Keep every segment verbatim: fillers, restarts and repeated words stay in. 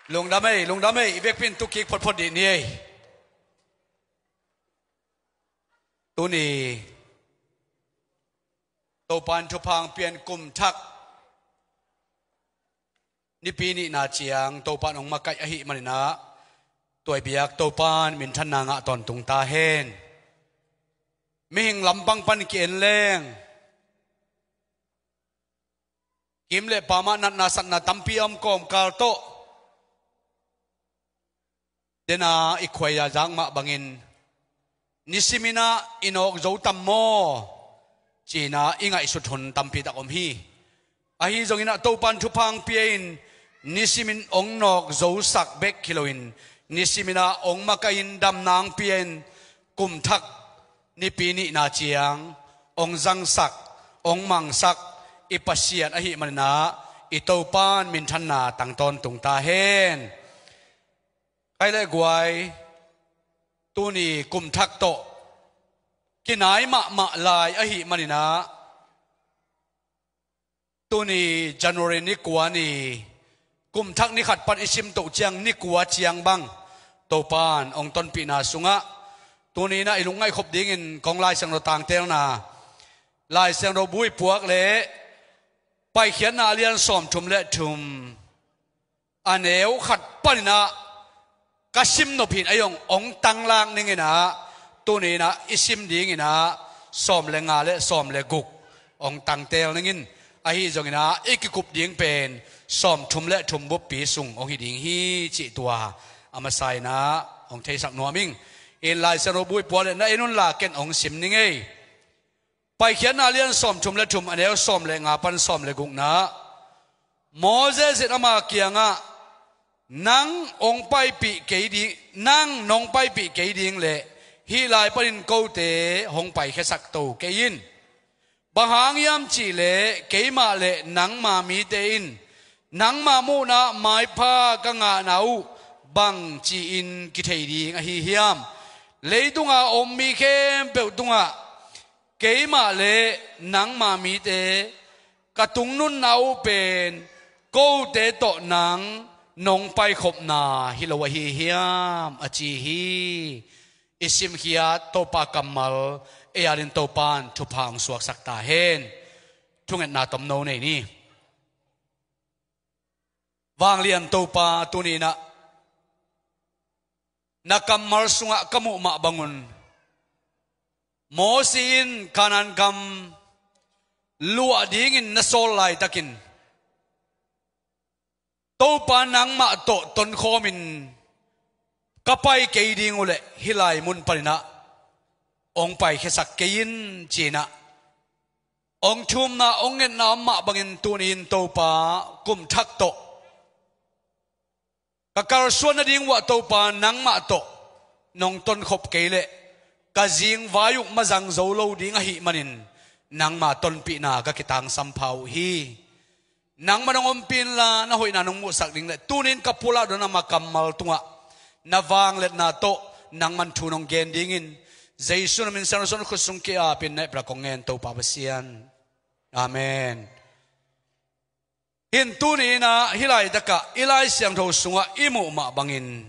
Lungdam ei, lungdam ei, i vekpi in tu kik photphot dih ni ei. Tuni Topa in thupha hong pia in kum thak Nipi nihna ciang Topa in hong makaih ahih manin ah, tua i biak Topa in minthanna ngah tawntung ta hen. Mihing lampang pan ki-en leng kim le pam ah natna satna tampi a om kawmkal tawh, dena i khuaia zak mah bangin, nisimin ah i nawk zo tam maw, ci-in ah i ngaihsut hun tampi tak om hi. Ahi zongin ah Topa in thupha hong pia in, nisimin hong nawk zosak bek hi loin, nisimin ah hong makaih in, damna hong pia in, kum thak Nipi nihna ciang hong zangsak, hong mangsak i Pasian ahih manin ah, i Topa in minthanna tang tawntung ta hen. Kai le guai, tuni kum thak tawh kinai mahmah lai ahih manin ah, tuni January ni kua ni, kum thak ni khat pan i sim toh ciang ni kua ciang bang Topa in hong tonpihna sungah, tuni in ah i lungngaih khop dingin kong Lai Siangtho tangtelna, Lai Siangtho bu i puak leh Paikhiatna a lian sawmthum le thum, a neu khat panin ah ka sim nop hi-in, a hong, hong tanglak ning in ah, tuni in ah i sim dingin ah sawm le nga le sawm le guk hong tangtel ning in, ahi zongin ah i kikup ding pen sawmthum le thum buppi sung hong hi ding hi cih tua a masa in ah hong theisak nuam ing. In Lai Siangtho bu i puak leh na en un la, ken hong sim ning ei. Paikhiatna a lian sawmthum le thum, a neu sawm le nga pan sawm le gukna. Moses in ama kiangah, nang hong paipih kei ding, nang nong paipih kei ding leh hih lai panin kote hong paikhiasak to kei in. Bang hang hiam cih leh keimah le nangma mite in nangma muhna maipha ka ngahna uh bangci-in kithei ding ahi hiam? Leitunga om mi khempeuh tungah keimah le nangma mite ka tungnunna uh pen kote tawh nang nong paikhopna hi lo ahi hiam, a ci hi. I simkhiat Topa kammal ei adingin Topa in thupha hong suaksak ta hen. Thungetna tomno nei ni. Vanglian Topa, tuni in ah na kammal sungah ka muh mah bangun, Mosi in Kanaan gam luah dingin na sawl laitakin, Topa nangmah tawh tonkhawmin ka pai kei ding uh leh hih lai mun panin ah hong paikhiasak kei in, ci-in ah hong thumna, hong ngetna om mah bangin tuni in Topa, kum thak tawh ka kalsuan nading uh ah Topa nangmah tawh nong tonkhop kei leh ka zingvai uh mazang zo lo ding ahih manin nangma tonpihna ka kitangsam pha uh hi. Nangmah nong ompih inla, na hoihna nong muhsak ding leh tuni in ka pulak dong nangma kammal tungah na vangliatna tawh nangman thu nong gen dingin, Jesu na min siangtho suan khut sung ki-apin na hehpih kong ngen, Topa Pasian. Amen. Hih tuni in ah hih laitakah i Lai Siangtho sungah i muh mah bangin,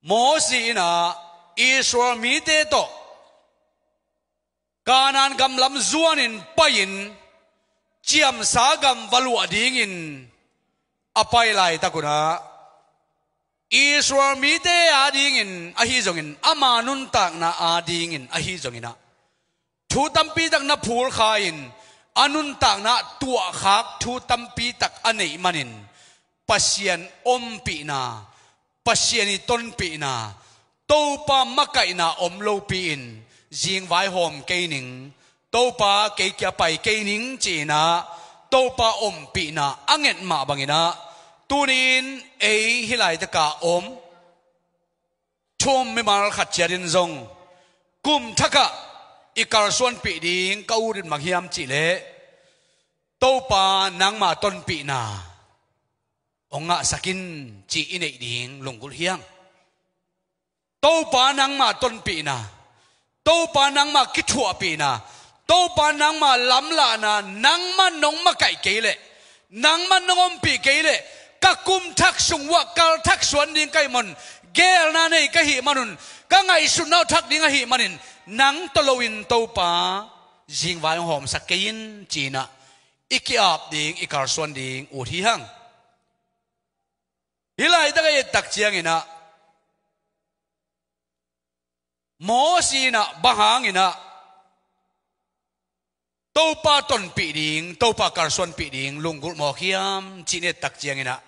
Mosi in ah Israel mite tawh Kanaan gam lam zuanin pai-in ciamsa gam va luah dingin a pai laitak un ah, Israel mite adingin ahi zongin, ama nuntakna adingin ahi zongin ah, thu tampi tak na phulkha-in, a nuntakna ah tuahkhak thu tampi tak a neih manin, Pasian ompihna, Pasian i tonpihna, Topa makaihna om lopi-in, zingvai hawm kei ning, Topa kei kia pai kei ning, ci-in ah Topa ompihna a nget mah bangin ah, tuni in ei hih laitakah om thu-um mimal khat ciat in zong kum thakah i kalsuanpih ding ka ut in bang hiam cih leh, Topa nangma tonpihna hong ngahsak in, ci i neih ding lunggulh hi hang. Topa nangma tonpihna, Topa nangma kithuahpihna, Topa nangma lamlahna, nangman nong makaih kei leh, nangman nong ompih kei leh, ka kum thak sung uah kal thak suan ding ka hih manun, geelna nei ka hih manun, ka ngaihsutna uh thak ding ahih manin, nang tawh loin Topa zingvai hong hawmsak kei in, ci-in ah i ki-ap ding, i kalsuan ding ut hi hang. Hih laitak a i et tak ciangin ah Mosi in ah bang hangin ah Topa tonpih ding, Topa kalsuanpih ding lunggulh mawk hiam cih i et tak ciangin ah,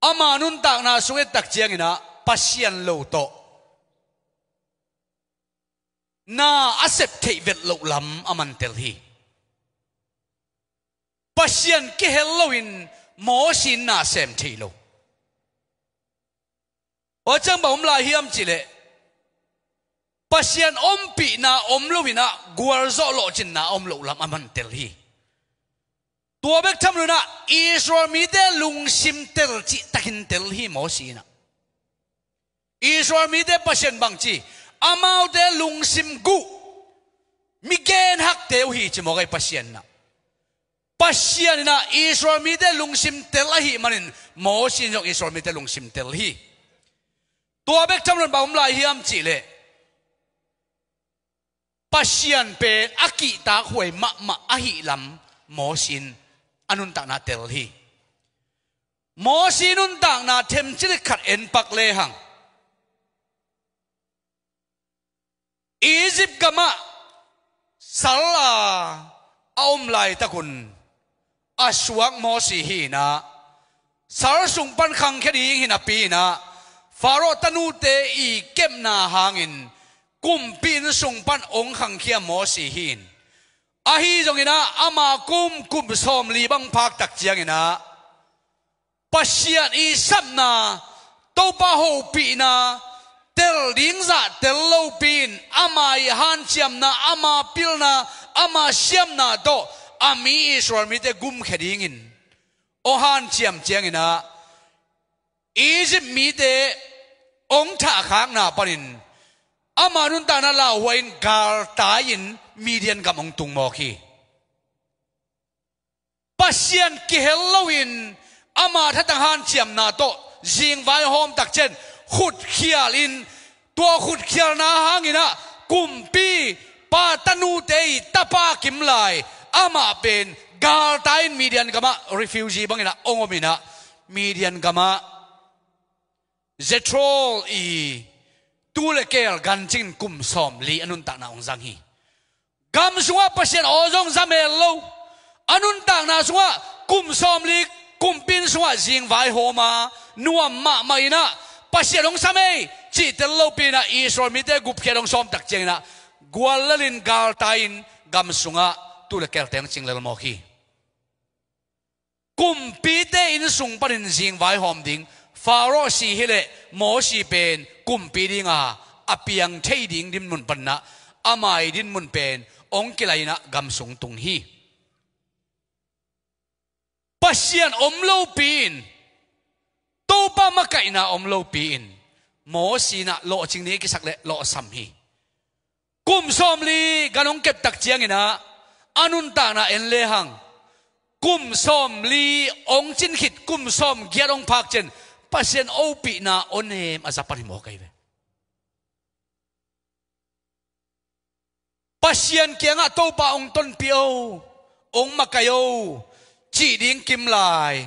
ama nuntakna sung i et tak ciangin ah Pasian lo tawh na a sep theih vet loh lam a man tel hi. Pasian kihel loin Mosi in na sem thei lo. Tua ciang bang om lai hiam cih leh, Pasian ompihna om loin ah gualzawh lawhcinna a om loh lam a man tel hi. Tua bek tham loin ah Israel mite lungsim tel cihtakin tel hi Mosi in ah. Israel mite Pasian bangci, amaute lungsim guh, mi genhakte uh hi ci mawk ahi Pasian in ah. Pasian in ah Israel mite lungsim tel ahih manin Mosi in zong Israel mite lungsim tel hi. Tua bek tham loin bang om lai hiam cih leh, Pasian pen a kihtak huai mahmah ahih lam Mosi in a nuntakna tel hi. Mosi nuntakna themcik khat en pak lehang, Egypt gamah sal a a om laitakun a suak Mosi hi in ah, sal sung pan khangkhia ding hi napi in ah, Faro tanute i kepna hangin kumpi inn sung pan hong khangkhia Mosi hi in, ahi zongin ah ama kum, kum sawmli bang phak tak ciangin ah Pasian i sapna, Topa hopihna tel ding zah tel lopi in, ama i hanciamna, ama pilna, ama siamna tawh a mi Israel mite gumkhia dingin hong hanciam ciangin ah, Egypt mite hong thahkhakna panin ama nuntakna lauhuai in galtai-in Midian gam hong tung mawk hi. Pasian kihel loin ama thatang hanciamna tawh zingvai hawm tak ciang khutkhial in, tua khutkhialna hangin ah kumpipa tanute i tapa kim lai, amah pen galtai-in Midian gamah refugee bangin ah hong om in ah, Midian gamah Jethro i tu le keel gancingin kum sawmli a nuntakna hong zang hi. Gam sungah Pasian aw zong za mel lo. A nuntakna sungah kum sawmli kumpi inn sungah zingvai hawm a, nuam mahmah in ah, Pasian hong sam ei cih tel lopi in ah Israel mite gupkhiat hong sawm tak ciangin ah, guallelin galtai-in gam sungah tu le keelte hong cing lel mawk hi. Kumpite inn sung panin zingvai hawm ding, Faro si hileh Mosi pen kumpi dinga a piang thei ding dinmun panin ah, ama i dinmun pen hong kilai in ah gam sung tung hi. Pasian om lopi in, Topa makaihna om lopi in, Mosi in ah lawhcing ding a kisak leh lawhsam hi. Kum sawmli gan hong kep tak ciangin ah, a nuntakna en lehang, kum sawmli hong cin khit, kum sawmgiat hong phak ciang Pasian hopihna awnem a za pan hi mawk ahi ve. Pasian kiangah Topa hong tonpih o, hong makaih o cih ding kim lai,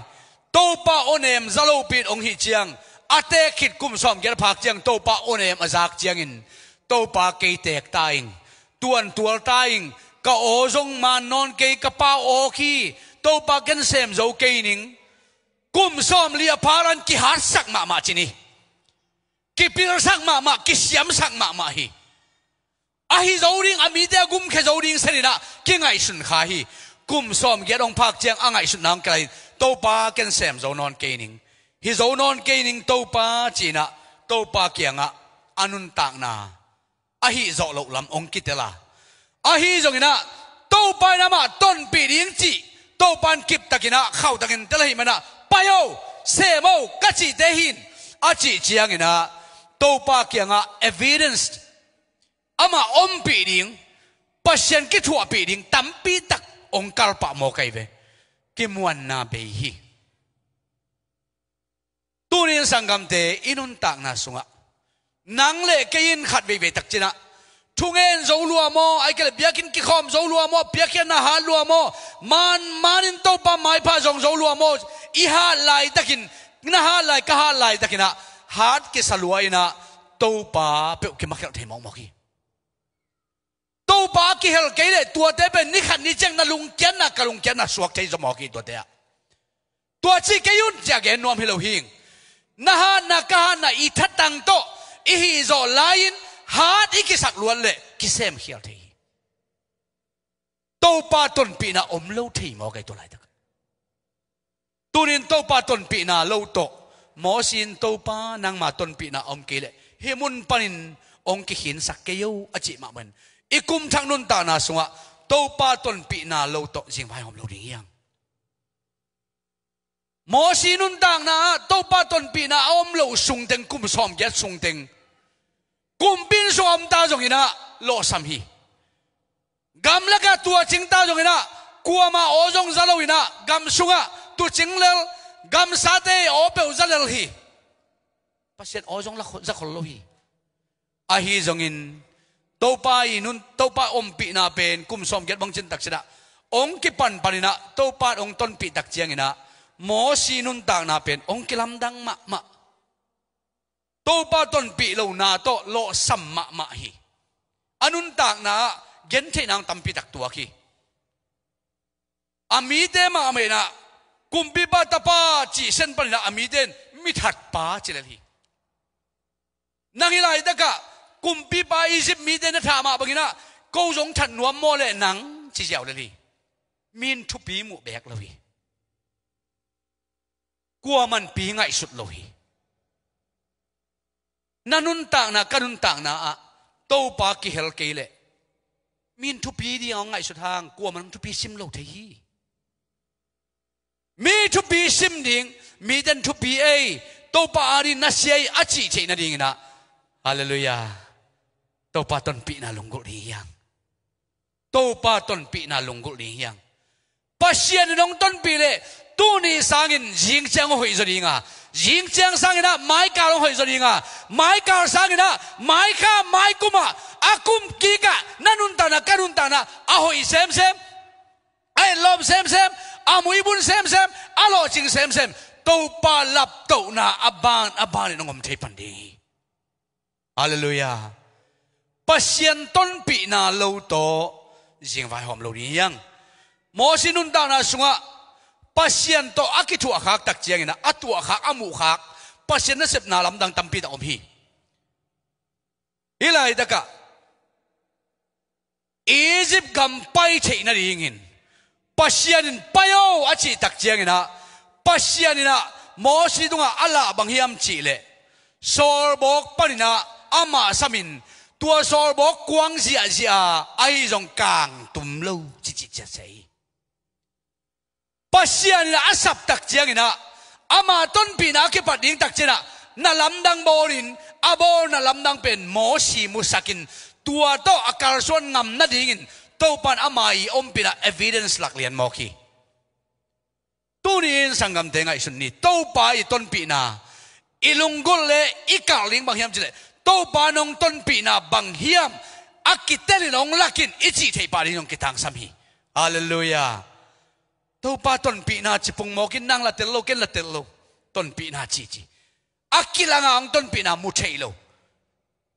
Topa awnem za lopi in hong hih ciang, a teek khit kum sawmgiat phak ciang Topa awnem a zak ciangin, Topa kei teek ta ing, tuantual ta ing, ka aw zong maan nawn kei, ka pa aw awk hi, Topa ken sem zo kei ning. Kum sawmli a phak in kihatsak mahmah ci ni. Kipilsak mahmah, kisiamsak mahmah hi. Ahi zo ding, a mite a gumkhia zo ding sen in ah kingaihsun kha hi. Kum sawmgiat hong phak ciang a ngaihsutna hong kilai in, Topa ken sem zo nawn kei ning. Hi zo nawn kei ning Topa ci-in ah, Topa kiangah a nuntakna a hih zawh loh lam hong kitel a. Ahi zongin ah, Topa in amah tonpih ding cih Topa in kiptakin ah, khauhtakin tel ahih manin ah, pai o, sem o, ka cihte hi in, a cih ciangin ah, Topa kiangah evidence, amah ompih ding, Pasian kithuahpih ding tampi tak hong kalpah mawk ahi ve. kimuanna bei hi. Tunin sanggamte i nuntakna sungah nang le kei in khat veivei takciangah thungen zo lua maw, ahih kei leh biakinn kikhawm zo lua maw, piakkhiatna hat lua maw, man manin Topa maipha zong zo lua maw, i hat laitakin, na hat lai, ka hat laitakinah hat kisa lua inah Topa peuh kimakhial thei mawkmawk hi. Topa a kihel kei leh tuate pen ni khat ni ciang na lungkiatna, ka lungkiatna suak thei zaw mawk hi tuate ah. Tua ci kei un ci-a gen nuam hi lo hi. Na hatna, ka hatna i thatang tawh i hih zawh lai-in hat i kisak luat leh kisemkhial thei hi. Topa tonpihna om lo thei mawk ei tua laitak. Tunin Topa tonpihna lo tawh Mosi in, "Topa, nangma tonpihna om kei leh hih mun panin hong kikhinsak kei o," a cih mahmah in i kumthak nuntakna sungah Topa tonpihna lo tawh zingvai hawm lo ding hi hang. Mosi nuntakna ah Topa tonpihna a om lo sungteng, kum sawmgiat sungteng, kumpi inn sung a omta zonginah lawhsam hi. Gamlakah tuacingta zonginah kuama aw zong za loinah gam sungah tuucing lel, gamsate aw peuh za lel hi. Pasian aw zong la khol, za khol lo hi. Ahi zongin Topa i nun, Topa ompihna pen kum sawmgiat bang cin takciangah hong kipanpaninah Topa hong tonpih takcianginah Mosi nuntakna pen hong kilamdang mahmah. Topa tonpih lona tawh lawhsam mahmah hi. A nuntakna ah gentheihna hong tampi tak tuak hi. A mite mahmah inah kumpipa tapa cih sen paninah a mite in mithatpa ci lel hi. Nang hih laitakah kumpipa Egypt mite na thah mah banginah ko zong that nuam maw leh nang ci ziau lel hi. Mi in thupi muh beek lo hi. Kuaman pi ngaihsut lo hi. Na nuntakna, ka nuntakna ah Topa kihel kei leh mi in thupi ding a hong ngaihsut hang kuaman hong thupi sim lo thei hi. Mi thupi sim ding, miten thupi ei, Topa ading na sia ei a cih theih nadinginah, halleluiah, Topa tonpihna lunggulh ding hi hang. Topa tonpihna lunggulh ding hi hang. Pasian in hong tonpih leh tuni sangin zingciang hong hoih zaw dinga, zingciang sanginah maikal hong hoih zaw dinga, maikal sanginah maikha maikumah a kum kikah na nuntakna, ka nuntakna a hoih semsem, a etlawm semsem, a muibun semsem, a lawhcing semsem, Topa laptohna a ban a banin hong om thei pan ding hi. Halleluiah. Pasian tonpihna lo tawh zingvai hawm lo ding hi hang. Mosi nuntakna sungah Pasian tawh a kithuahkhak takcianginah a tuahkhak, a muhkhak Pasian nasepna lamdang tampi tak om hi. Hih laitakah Egypt gam pai theih nadingin Pasian in, "Pai o," a cih takcianginah Pasian inah Mosi tungah a lah bang hiam cihleh sawlbawk paninah amah samin tua sawlbawk kuang ziahziah a, ahi zong kangtum lo cicih ciatsia hi. Pasian inah a sap takcianginah ama tonpihna a kipat ding takcianginah na lamdang bawlin, a bawlna lamdang pen Mosi musakin tua tawh a kalsuan ngam nadingin Topan ama i ompihna evidence lak lian mawk hi. Tuni-in sanggamte ngaihsun ni, Topa i tonpihna i lunggulh le i kalh ding bang hiam cihleh Topa nong tonpihna bang hiam a kitelin hong lakin i cih theih pah ding hong kitangsam hi. Halleluiah. Topa tonpihna ci pungmawkin nang la tel lo, ken la tel lo. Tonpihna ci ci. A kilanga hong tonpihna mu thei lo.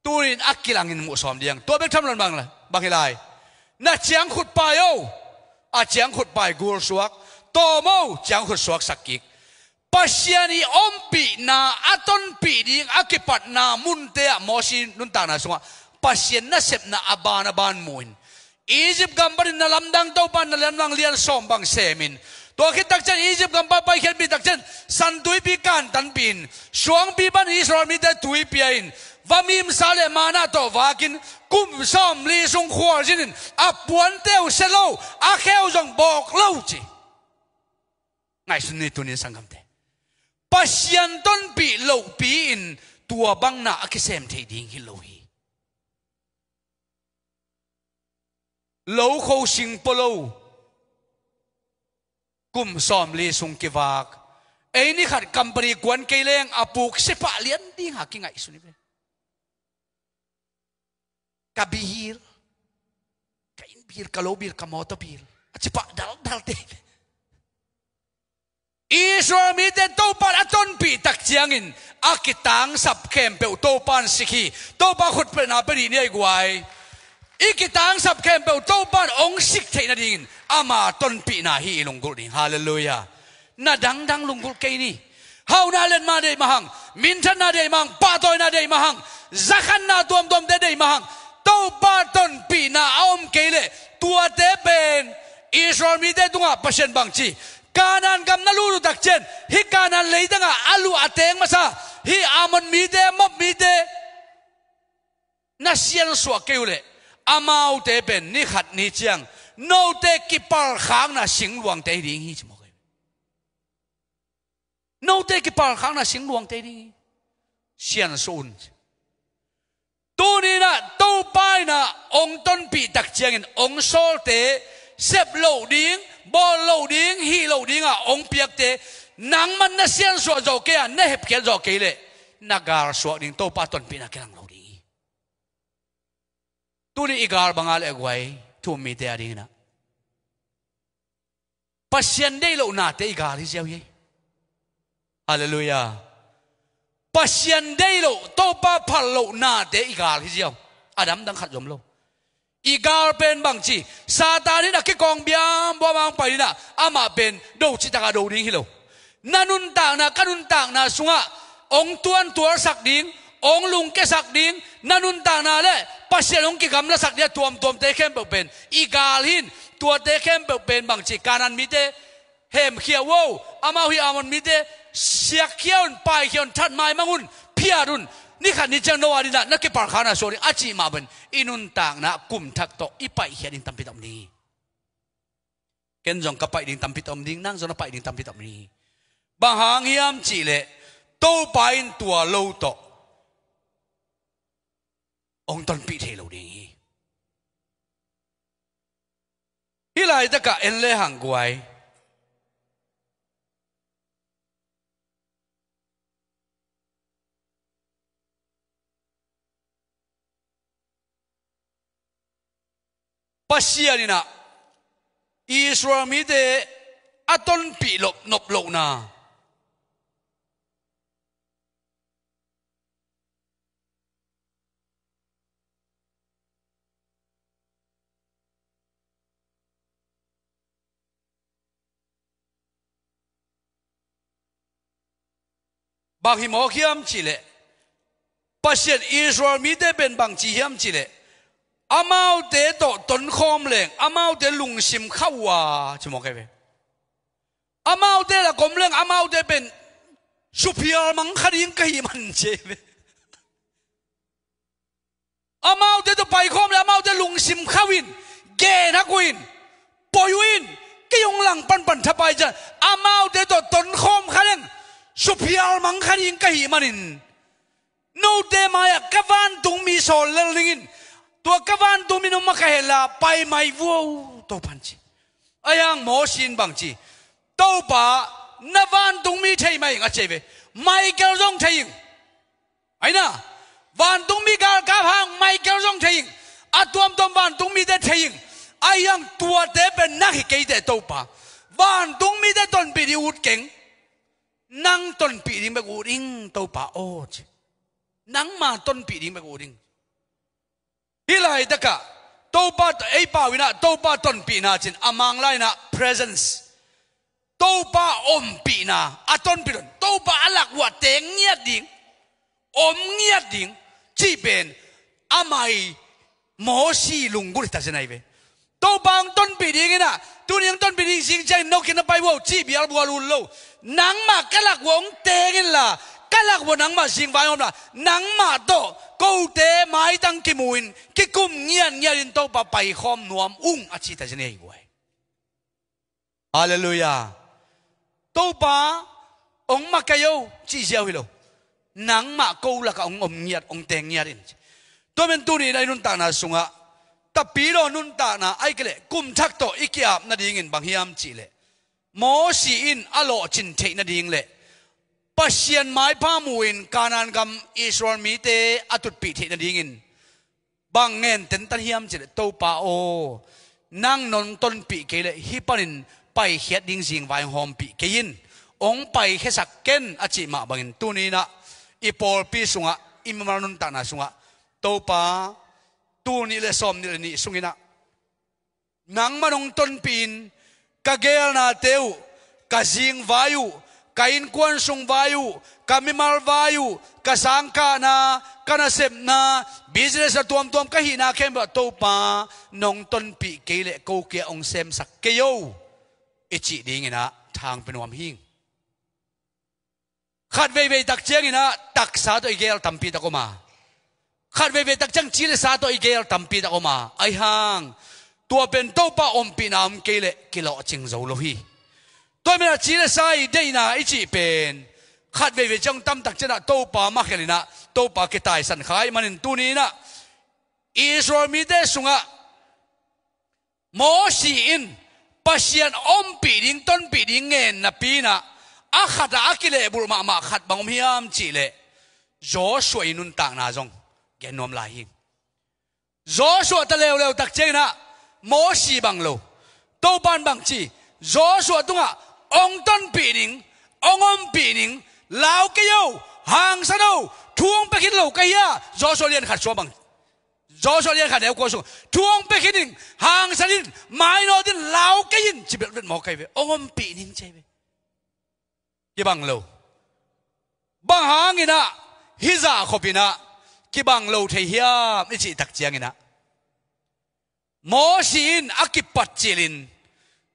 Tunin a kilangin muh sawm ding. Tua bek tham lo bang la, bang hi lai. Na ciangkhut pai o. A ciangkhut pai gul suak. Tawm o, ciangkhut suaksak kik. Pasian i ompihna a tonpih ding a kipatna munte ah Mosi nuntakna sungah Pasian nasepna a ban a ban muhin Egypt gam panin na lamdang, Topa na lamdang lian sawm bang semin, tua khit takcian Egypt gam pan paikhiatpih takcian San Tuipi kantanpihin, suangpi panin Israel mite tui pia-in, vamimsa le manna tawh vakin, kum sawmli sung khualzinin a puante uh sia lo, a khe uh zong bawk lo ci. Ngaihsun ni tunin sanggamte. Pasian tonpih lohpi-in tua bang na a kisem thei ding hi lo hi. Lo kho sing pua lo. Kum sawmli sung kivak, ei ni khat company kuan kei leng a puk sepah lian dinga kingaihsun hi ve. Ka bil, ka inn bil, ka lo bil, ka mawtaw bil, a cipah daldal te. Israel mite Topa a tonpih tak ciangin a kitangsap khempeuh Topa in sik hi. Topa khutpetna pia dih ni ei guai. I kitangsap khempeuh Topa in hong sik theih nadingin ama tonpihna hi i lunggulh ding. Halleluiah. Na dangdang lunggulh kei ni. Hauhna letna deih mahang, minthanna deih mahang, pahtawina deih mahang, zakhanna tuamtuamte deih mahang, Topa tonpihna a om kei leh tuate pen Israel mite tungah Pasian bangci, Kanaan gam na lut uh tak ciang, hih Kanaan leitangah a luh a teng masa hih Ammon mite, Moab mite na siansuah kei uh leh amaute pen ni khat ni ciang note kipalkhakna singluangte hi ding hi, ci mawk hi. Note kipalkhakna singluangte hi ding hi. Siansuah un. Tuni inah Topa inah hong tonpih tak ciangin hong sawlte, sep loh ding, bawl loh ding, hih loh dingah hong piakte nangman na siansuah zawh kei a, na hepkhiat zawh kei leh na galsuak ding Topa tonpihna kilang lo ding hi. Tuni i gal banga le a guai thu-um mite a dinginah Pasian deih loh nate i gal hi ziau hi. Halleluiah. Pasian deih loh, Topa phal loh nate i gal hi ziau. A damdang khat zom lo. I gal pen bangci, Satan in a kikawng biambuam a hong pai inah amah pen do citaka do ding hi lo. Na nuntakna, ka nuntakna sungah hong tuantualsak ding, hong lungkiasak ding, na nuntakna le Pasian hong kigamlasak ding a tuamtuamte khempeuh pen i gal hi in, tuate khempeuh pen bangci, Kanaan mite hemkhia un, amau hih Ammon mite siakkhia un, paikhia un, that maimang un, phiat un, ni khat ni ciang no a dinah na kipalkhakna suak ding a cih mah pen i nuntakna kum thak tawh i paihkhiat ding tampi tak om ding hi. Ken zong ka paih ding tampi tak om ding, nang zong na paih ding tampi tak om ding hi. Bang hang hiam cihleh Topa in tua lo tawh hong tonpih thei lo ding hi. Hih laitakah en le hang guai. Pasian inah Israel mite a tonpih loh, nop lohna. Bang hi mawk hiam cihleh, Pasian Israel mite pen bangci hiam cihleh, amaute tawh tonkhawm leng amaute lungsim khauh uh a, ci mawk hi ve. Amaute lak om leng amaute pen suphial mang kha ding ka hih man, ci hi ve. Amaute tawh paikhawm le amaute lungsim khauh in, gen hak uh in, poi uh in, kei hong lang panpan thapai ciang amaute tawh tonkhawm kha leng suphial mang kha ding ka hih manin, note mai-ah ka vantungmi sawl lel dingin, tua ka vantungmi nong makaih henla pai mai vuau, Topa in ci. Ahi hang Mosi in bangci, Topa, na vantungmi thei mai ing, a ci hi ve. Michael zong thei ing. Aina, vantungmi galkap hang Michael zong thei ing. A tuamtuam vantungmite thei ing. Ahi hang tuate pen nang hi kei teh Topa, vantungmite tonpih ding ut keng. Nang tonpih ding bek ut ing Topa aw, ci. Nangma tonpih ding bek ut ing. Hih laitakah Topa, ei pau inah Topa tonpihna cin a Manglai inah presence, Topa ompihna, a tonpih lo in Topa a lak uh a teng ngiat ding, om ngiat ding cih pen amah i Mosi lunggulh hi ta zen ahi ve. Topa hong tonpih ding inah, tuni hong tonpih ding zing ciangin no khin na pai uh aw, cih bialbual ut lo. Nangmah ka lak uh a hong teng inla, ka lak uh a nangmah zingvai hong omla, nangmah tawh kote maitang kimu in kikum ngiatngiat in Topa paikhawm nuam ung, a ci ta zen ahi guai. Halleluiah. Topa, hong makaih o, cih ziau hi lo. Nangmah ko lakah hong om ngiat, hong teng ngiat in. Tua men tuni in a i nuntakna sungah, tapidaw nuntakna, ahih kei leh kum thak tawh i ki-ap nadingin bang hiam cihleh, Mosi in a lawhcin theih nading le Pasian maipha mu-in Kanaan gam Israel mite a tutpih theih nadingin bang ngen tentan hiam cih leh, Topa aw, nang nong tonpih kei leh hih panin paikhiat ding zingvai hong hawmpih kei in, hong paikhiasak ken, a cih mah bangin tuni-in ah i pawlpi sungah, i mimal nuntakna sungah, Topa, tul nih le sawmnih le nih sungin ah nangmah nong tonpih in, ka geelnate uh, ka zingvai uh, ka innkuan sung vai uh, ka mimal vai uh, ka sangkahna, ka nasepna, business a tuamtuam ka hihna khempeuh ah, Topa, nong tonpih kei leh ko kiang hong semsak kei o, i cih dingin ah thangpi nuam hing. Khat veivei tak ciangin ah taksa tawh i geel tampi tak om a, khat veivei tak ciang ci le sa tawh i geel tampi tak om a, ahi hang tua pen Topa ompihna om kei leh kilawhcing zo lo hi. Tua ahih manin ah ci le sa i deihna i cih pen khat veivei ciang tamtak ciangin ah Topa mah khelin ah Topa kitaisan kha ahih manin tuni-in ah Israel mite sungah Mosi in Pasian ompih ding, tonpih ding ngen napi-in ah, a khat ah a kilehbulh mahmah khat bang om hiam cih leh, Joshua i nuntakna zong gen nuam lai hi. Joshua ta leuleu tak ciangin ah Mosi bang lo. Topa in bang ci, Joshua tungah hong tonpih ding, hong ompih ding, lau kei o, hangsan o, thu hong pia khin lo ka hia? Joshua lian khat sung bang Joshua lian khat neu kua sung, thu hong pia khin in, hangsan in, mainawt in, lau kei in, ci belbet mawk ahi ve, hong ompih ning ci ahi ve. Kibang lo. Bang hangin ah hih zah khopin ah kibang lo thei hiam i cih tak ciangin ah, Mosi in a kipat cilin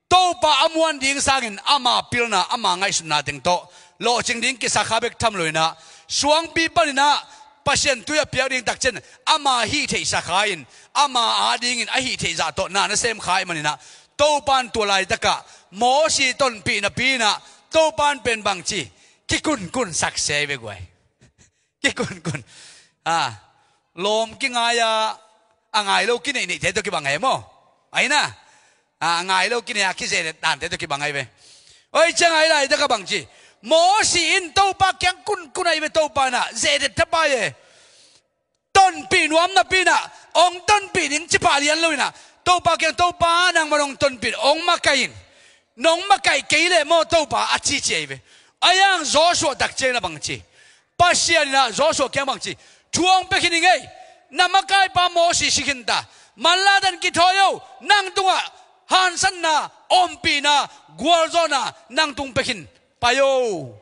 Topa a muan ding sangin ama pilna, ama ngaihsutna teng tawh lawhcing ding kisa kha bek tham loin ah, suangpi panin ah Pasian tui a piak ding tak ciang ama hih theihsa kha in, ama adingin a hih theih zah tawh na na sem kha ahih manin ah, Topa in tua laitakah Mosi tonpih napi-in ah Topa in pen bang ci, kikunkunsak se ve guai. Kikunkun. A, lawm kingai a, a ngai lo kineih neihte tawh kibang ahi maw? Ahi na? A, a ngai lo kineih a kizehdet dante tawh kibang ahi ve. Oi, ciang ahi laitakah bang ci, Mosi in Topa kiang kunkun ahi ve, Topa in ah zehdet thapai e. Tonpih nuam napi-in ah hong tonpih ding ci pah lian loin ah, Topa kiang, Topa, nangmah nong tonpih, hong makaih in. Nong makaih kei leh maw Topa, a cici ahi ve. Ahi hang Joshua tak ciangin ah bang ci, Pasian in ah Joshua kiang bang ci, thu hong pia khin ing ei, na makaipa Mosi si khin ta, manla dan kithawi o, nang tungah hangsanna, ompihna, gualzawhna nang tung pia khin, pai o.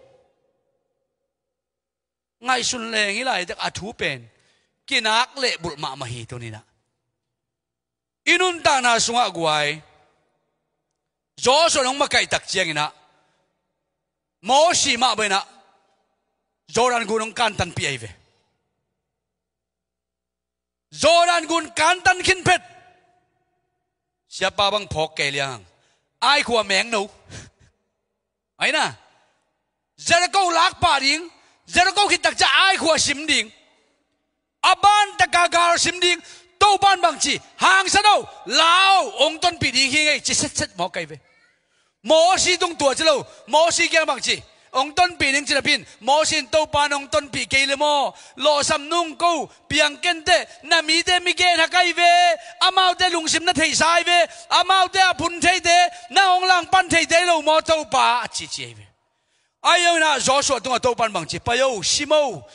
Ngaihsun leng i laitak a thu pen kinak lehbulh mahmah hi tuni-in ah. I nuntakna sungah guai, Joshua in hong makaih tak ciangin ah, Mosi mah bangin ah Jordan gun hong kantanpih ahi ve. Jordan gun kantan khin phet, siapa bang phawk kei liang, Ai khua meng no. Ahi na, Jericho lak pah ding, Jericho khit tak ciang Ai khua sim ding, a ban taka gal sim ding. Topa in bang ci, hangsan o, lau, hong tonpih ding hi ing ei, ci setset mawk ahi ve. Mosi tung tua ci lo, Mosi kiang bang ci, hong tonpih ning ci napi-in, Mosi in, Topa in hong tonpih kei leh maw, lawhsam nung ko, piang kenteh, na mite mi genhak ahi ve, amaute lungsim na theihsa ahi ve, amaute a phun theite, na hong langpan theite ahi lo maw Topa, a cici ahi ve. Ahi zongin ah Joshua tungah Topa in bang ci, pai o, sim o,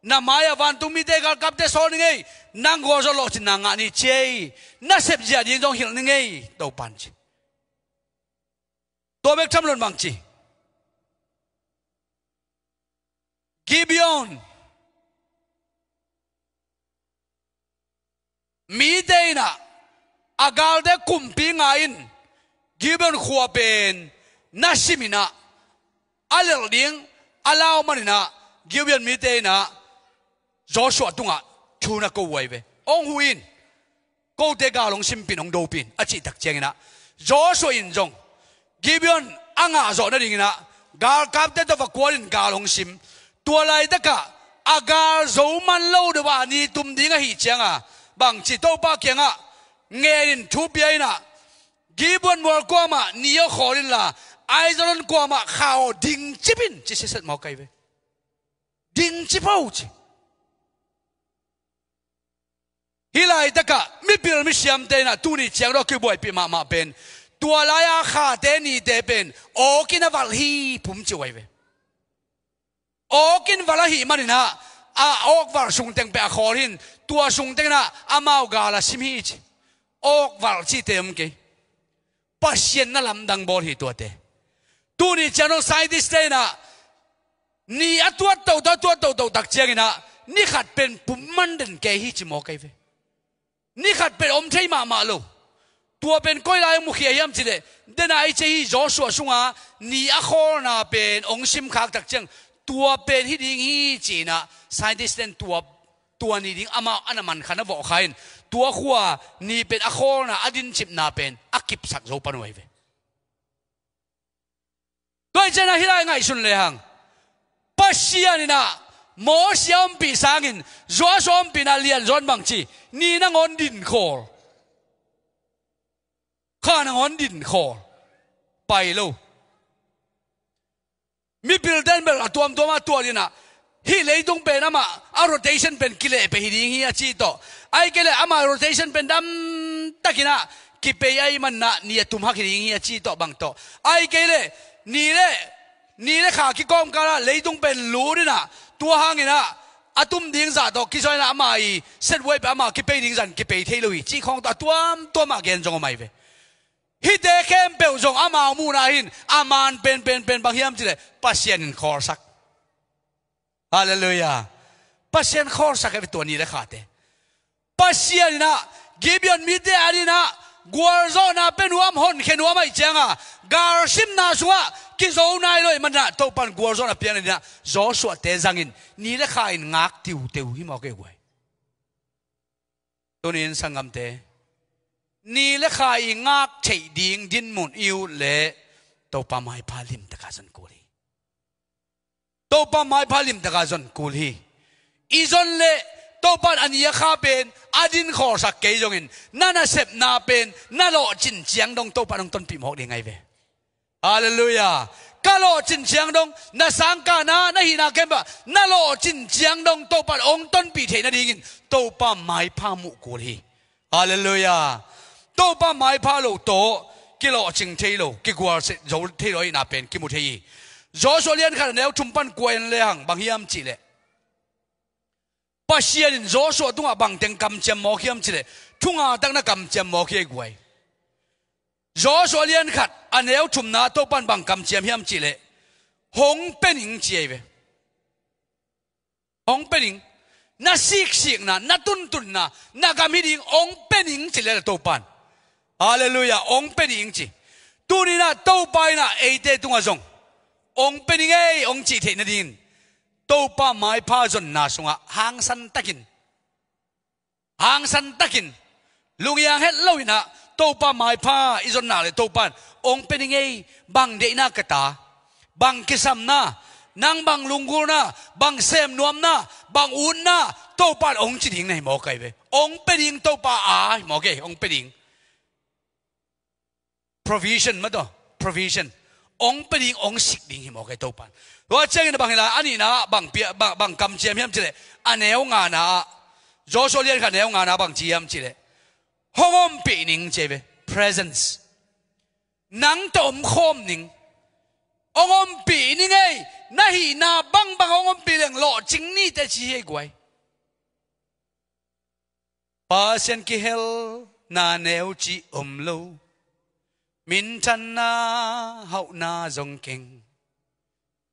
na mai-ah vantung mite, galkapte sawl ning ei, nang gualzawh lawhcinna ngah ni ci ei, na sepzia ding zong hilh ning ei, Topa in ci. Tua bek tham loin bang ci, Gibeon mite in ah a galte kumpi nga in, Gibeon khua pen na sim in ah, a lelh ding a lau manin ah, Gibeon mite in ah Joshua tungah thu na ko uh ahi ve. Hong huh in, kote gal hong simpih in, hong dopih in, a cih tak ciangin ah, Joshua in zong Gibeon a ngah zawh nadingin ah galkapte tawh va kuan in gal hong sim. Tua laitakah a gal zo man lo deuh a ni tum ding ahih ciangin ah, bang ci, Topa kiangah ngen in, thu pia in ah, Gibeon mual kuamah ni aw khawl inla, Aizawlon kuamah kha aw, dingcip in ci siaset mawk ahi ve. Dingcip aw ci. Hih laitakah mipil misiamte inah tuni ciang dawh kibuaipih mahmah pen, tua lai-a khate nite pen awk in a valh hi pum ci uh ahi ve. Awk in valh ahih maninah a awk valh sungteng peh a khawl hin, tua sungteng inah amau gal a sim hi ci. Awk valh cihte om kei. Pasian na lamdang bawl hi tuate. Tuni ciang dong scientist-te inah ni a tuat toto, a tuat toto tak cianginah ni khat pen pum man den kei hi ci mawk ahi ve. Ni khat pen om thei mahmah lo. Tua pen koi lai hong mukhia hiam cileh, dena i cia hi Joshua sunga ni a khawlna pen hong simkhak tak ciang, tua pen hi ding hi cinah scientist-ten tua, tua ni ding amau a na mankhan a vawhkha in, tua khua ni pen a khawlna a dincipna pen a kipsak zo pan uh ahi ve. Tua hi cianah hih lai ngaihsun lehang, Pasian inah Moses a ompih sangin Joshua a ompihna lianzaw in bangci, ni nangawn dinkhawl, kha nangawn dinkhawl, pai lo. Mipilten bel a tuamtuam a tuat inah hih leitung pen amah a rotation pen kilehpeh hi ding hi a ci tawh, ahih kei leh amah rotation pen damtakinah kipei ahih manah ni a tumhak hi ding hi a ci tawh bang tawh, ahih kei leh ni le, ni le kha kikawmkalah leitung pen lut inah tua hanginah a tum ding zah tawh kizaw inah amah i set wave amah kipei ding zan kipei thei lo hi cih khawng tawh a tuamtuamah gen zong om ahi ve. Hihte khempeuh zong amau muhna hin a man penpenpen bang hiam cileh Pasian in khawlsak. Halleluiah. Pasian khawlsak ahi ve tua ni le khate. Pasian inah Gibeon mite adinah gualzawhna pe nuam, honkhe nuam ahih cianga galsimna sungah kizo nai lo ahih manah Topan gualzawhna piang adinah Joshua-te zangin ni le kha in ngak tiuteu hi mawk ahi guai. Tunin sanggamte, ni le kha i ngak theih ding dinmun i ut leh Topa maipha limtaka zon kul hi. Topa maipha limtaka zon kul hi. I zon leh Topan a ni a kha pen a dinkhawlsak kei zongin na nasepna pen na lawhcin ciang dong Topan hong tonpih mawk ding ahi ve. Halleluiah. Ka lawhcin ciang dong, na sangkahna, na hihna khempeuh na lawhcin ciang dong Topa hong tonpih theih nadingin Topa maipha muh kul hi. Halleluiah. Topa maipha lo tawh kilawhcing thei lo, kigualset zo thei lo ahihna pen kimu thei hi. Joshua lian khat a neu thum pan kua en lehang bang hiam cihleh, Pasian in Joshua tungah bangteng kamciam mawk hiam cihleh, thunga tak na kamciam mawk hi ahi guai. Joshua lian khat a neu thumna Topan bang kamciam hiam cihleh, hong pe ning ci ahi ve. Hong pe ning. Na siksikna, na tuntunna, na gam hi ding hong pe ning ci leh Topan. Halleluiah, hong pe ding ci. Tuninah Topa inah eite tungah zong hong pe ning ei hong cih theih nadingin Topa maipha zonna sungah hangsan takin, hangsan takin, lunghiang het loinah Topa maipha i zonna leh Topan hong pe ning ei, bang deihna ka ta, bang kisamna, nang bang lunggulna, bang semnuamna, bang utna Topan hong ci ding na hi mawk ahi ve. Hong pe ding Topa a hi mawk ei, hong pe ding. Provision mah tawh, provision. Hong pe ding, hong sik ding hi mawk ei Topan. Tua ciangin a bang hi lai, a nihna bang pia, bang, bang kamciam hiam cihleh, a neu ngana ah, Joshua lian khat neu ngana bang ci hiam cihleh, hong ompih ning ci ahi ve. Presence. Nang tawh om khawm ning. Hong ompih ning ei, na hihna bangbang hong ompih leng lawhcing ni teh ci hi ahi guai. Pasian kihelna neu cih om lo, minthanna hauhna zong keng.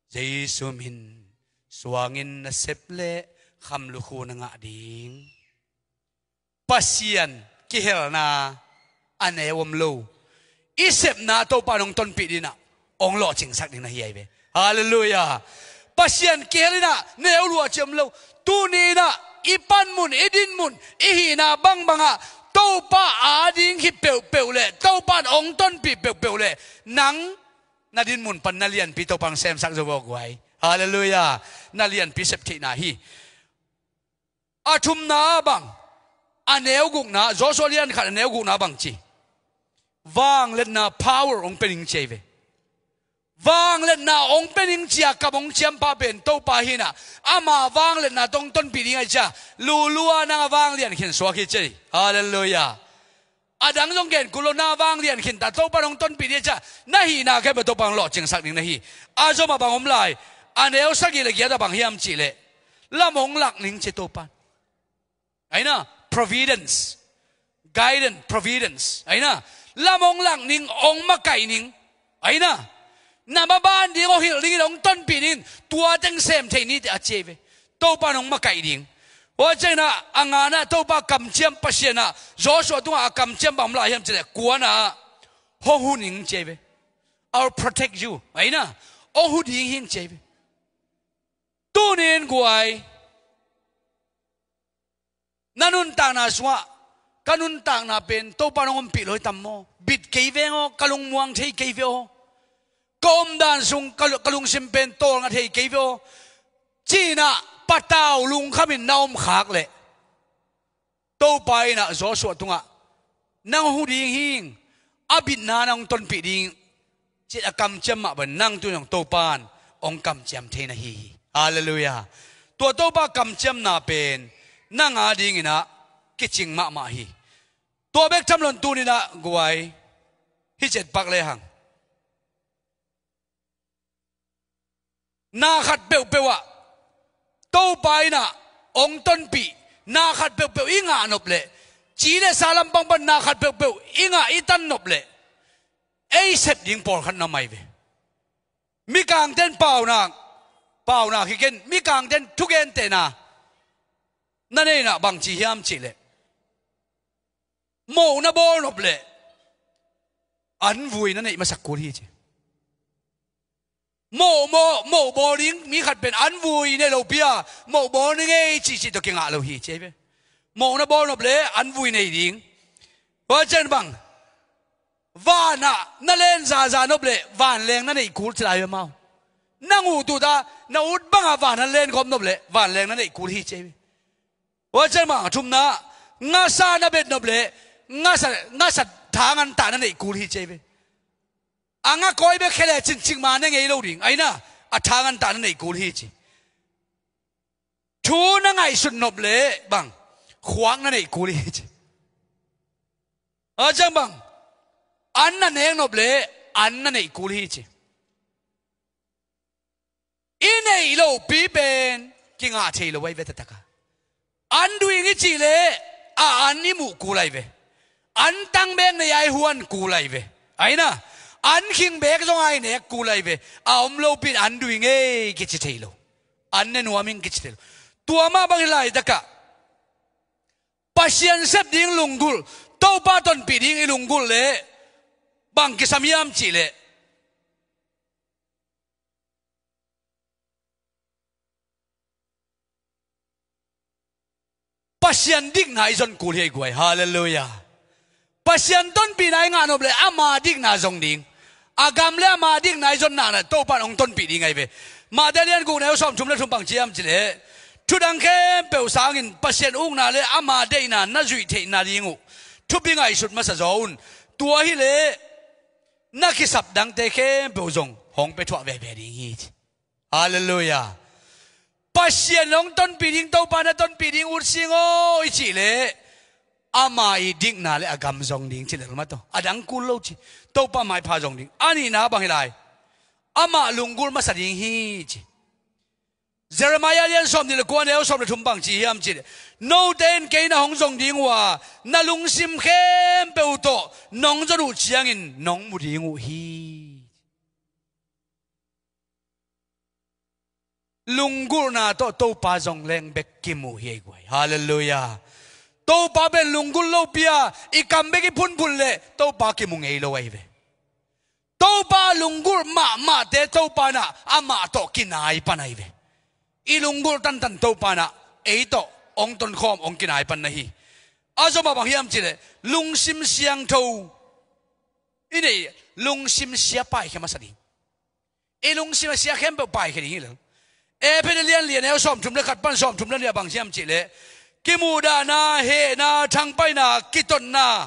Jesu min suangin nasep leh kham lukhu na ngah ding. Pasian kihelna a neu om lo. I sepna Topa in hong tonpih dinah hong lawhcingsak ding na hi ahi ve. Halleluiah. Pasian kihel inah neu lua ci om lo. Tuni inah i panmun, i dinmun, i hihna bangbangah Topa ading hi peuhpeuh leh, Topa in hong tonpih peuhpeuh leh, nang na dinmun pan na lianpi Topa in hong semsak zo vawk guai. Halleluiah. Na lianpi sep theihna hi. A thumna bang, a neu gukna, Joshua lian khat a neu gukna bang ci, vangliatna power hong pe ning ci ahi ve. Vangliatna hong pia ning ci-a kam hong ciam pa pen Topa hi-in ah, ama vangliatna tawh hong tonpih ding ahih ciang, lulua nang a vanglian khin suak hi ci hi. Halleluiah. A dang zong gen kul lo, nang a vanglian khin ta, Topa in hong tonpih ding ahih ciang, na hihna khempeuh Topa in hong lawhcingsak ding na hi. A zom ah bang om lai? A neu sagih le giat ah bang hiam cih leh, lam hong lak ning ci Topa in. Ahi na, providence. Guidance, providence. Ahi na, lam hong lak ning, hong makaih ning. Ahi na, na maban ding, hong hilh ding in, hong tonpih ding in, tua teng sem thei ni teh a ci hi ve. Topa in hong makaih ding. Tua ciangin ah, a ngana ah Topa kamciam, Pasian in ah Joshua tungah a kamciam bang om lai hiam cih leh, kuana ah hong hu ning ci hi ve. I'll protect you. Ahi na, hong hu ding hi ing ci hi ve. Tuni in guai, na nuntakna sungah, ka nuntakna pen Topa in hong ompih lo hi tam maw? Bit kei veng aw, ka lungmuang thei kei ve aw. Ka omdan sung, ka, ka lungsim pen tawlnga thei kei ve aw, ci-in ah patau lungkham in na om khak leh, Topa in ah Joshua tungah, nang hong hu ding hi ing, a bitna nang hong tonpih ding, ci-in a kamciam mah bangin nang tuni in hong Topa in hong kamciam thei na hi hi. Halleluiah. Tua Topa kamciamna pen nang a dingin ah kicing mahmah hi. Tua bek tham lo-in tuni in ah guai, hih ciat pak lehang, na khat peuhpeuh ah Topa in ah hong tonpih, na khat peuhpeuh i ngah nop leh, ci le sa lampang pan na khat peuhpeuh i ngah i tan nop leh, ei sep ding pawlkhat na om ahi ve. Mikangte in paunak, paunak hi kei in, mikangte in thugentehna na neih in ah bang ci hiam cih leh, moh na bawl nop leh, anvui na neih masak kul hi ci. Moh, moh, moh bawl ding mi khat pen anvui nei lopi-a, moh bawl ning ei cihcih tawh kingah lo hi ci hi ve. Moh na bawl nop leh anvui nei ding. Tua ciang bang, vanah na len zaza nop leh vanleng na neih kul ci lai ve maw. Nang ut ut a, na ut bangah vanah na len khawm nop leh vanleng na neih kul hi ci hi ve. Tua ciang bang, a thumna, ngasa na bet nop leh ngasa, ngasa thangan tah na neih kul hi ci hi ve. A nga kawi bek khia leh cin cikmah ne ngei lo ding, ahi na, a thangan tah na neih kul hi ci. Thu na ngaihsut nop leh bang, khuak na neih kul hi ci. A ciang bang, an na nek nop leh an na neih kul hi ci. I neih lopi pen kingah thei lo ahi ve taktak a. An duing i cih leh a an i muh kul ahi ve. An tang bek nei a i huan kul ahi ve. Ahi na, an khing bek zong a i nek kul ahi ve. A om lopi in an duing ei kici thei lo. An ne nuam ing kici thei lo. Tua mah bang hi laitak ah, Pasian sep ding lunggulh, Topa tonpih ding i lunggulh leh bang kisam hiam cih leh, Pasian dikna i zon kul hi ei guai. Halleluiah. Pasian tonpihna i ngah nop leh ama dikna zong ding. A gam leh ama dikna i zon nak leh Topa in hong tonpih ding ahi ve. Matthai lian guk neu sawmthum leh thum bang ci hiam cih leh, thudang khempeuh sangin Pasian ukna leh ama deihna na zuih theihna ding uh thupi ngaihsut masa zaw un. Tua hi leh na kisap dangte khempeuh zong hong pia thuah veve ding hi ci. Halleluiah. Pasian hong tonpih ding, Topa na tonpih ding ut sing aw i cih leh, ama i dikna leh a gam zong ding ci lel mah tawh. A dang kul lo ci. Topa maipha zong ding. A nihna bang hi lai? Amah lunggulh masa ding hi ci. Jeremiah lian sawmnih leh kua neu sawm leh thum bang ci hiam cih leh, note in kei na hong zong ding uh a, na lungsim khempeuh tawh nong zon uh ciangin nong mu ding uh hi. Lunggulhna tawh Topa zong leng bek kimu hi ei guai. Halleluiah. Topa pen lunggulh lopi a i kam bek i phunphun leh Topa kimu ngei lo ahi ve. Topa lunggulh mahmahte Topa in ah amah tawh kinai pan ahi ve. I lunggulh tantan Topa in ah ei tawh hong tonkhawm, hong kinai pan na hi. A zom ah bang hiam cih leh lungsim siangtho i neih, lungsim sia paikhia masa ding. I lungsim a sia khempeuh paikhia ding hi lo. Efesa lian li a neu sawmthum leh khat pan sawmthum leh nih ah bang hiam cih leh, kimuhdahna, hehna, thangpaihna, kitotna,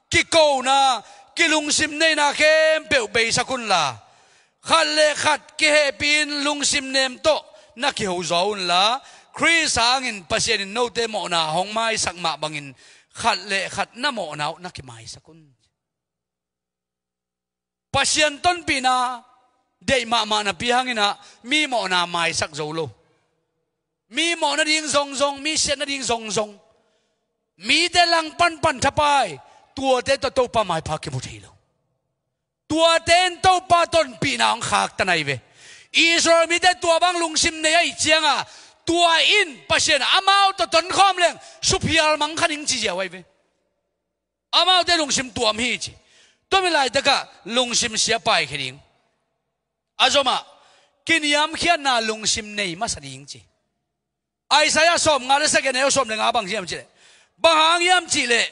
kikona, kilungsim neihna khempeuh beisak unla, Khat le khat kihehpih in lungsim nem tawh na kiho zaw unla, Khrist hangin Pasian in note mawhna hong maisak mah bangin khat le khat na mawhna uh na kimaisak un. Pasian tonpihna deih mahmah napi hangin ah mi mawhna maisak zo lo. Mi mawh nading zongzong, mi siat nading zongzong, mite langpan panthapai, tuate tawh Topa maipha kimu thei lo. Tuate in Topa tonpihna hong khaktan ahi ve. Israel mite tua bang lungsim nei ahih cianga, tua in Pasian amau tawh tonkhawm leng suphial mangkha ning ci ziau ahi ve. Amaute lungsim tuam hi ci. Tua mi laitakah lungsim sia paikhia ding. A zomah kiniamkhiatna lungsim nei masa ding ci. Isaiah sawmnga le sagih, a neu sawm le nga bang hiam cihleh, bang hang hiam cihleh,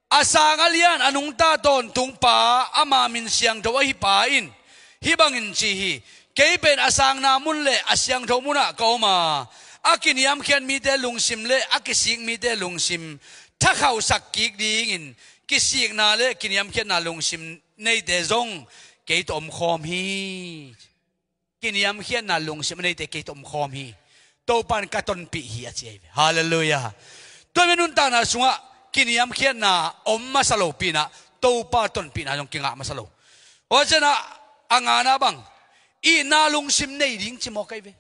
a sang a lian a nungta tawntungpa, ama min siangtho ahi pa in hih bangin ci hi: Kei pen a sangna mun le a siangtho munah ka om a, a kiniamkhiat mite lungsim le a kisik mite lungsim thakhauhsak kik dingin, kisikna le kiniamkhiatna lungsim neite zong kei tawh omkhawm hi. Kiniamkhiatna lungsim a neite kei tawh omkhawm hi. Topa in ka tonpih hi a ci ahi ve. Halleluiah. Tua mi nuntakna sungah kiniamkhiatna om masa lopi inah Topa tonpihna zong kingah masa lo. Tua cianah a ngana bang, itna lungsim nei ding ci mawk ahi ve.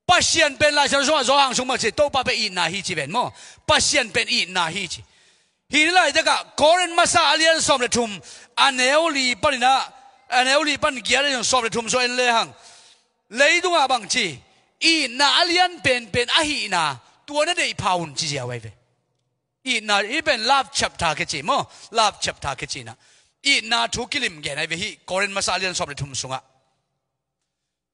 Pasian pen Lai Siangtho sungah Johan sung bang ci, Topa pen itna hi ci ven maw. Pasian pen itna hi ci. Hih ni laitakah Korin masa a lian sawm le thum, a neu li paninah, a neu li pan giat le sawm le thum sung en lehang, leitungah bang ci, itna a lian penpen ahihna tua na deih pha un ci ziau ahi ve. Itna, hih pen love chapter kici maw, love chapter kici inah itna thu kilim gen ahi ve hih Korin masa a lian sawm le thum sungah.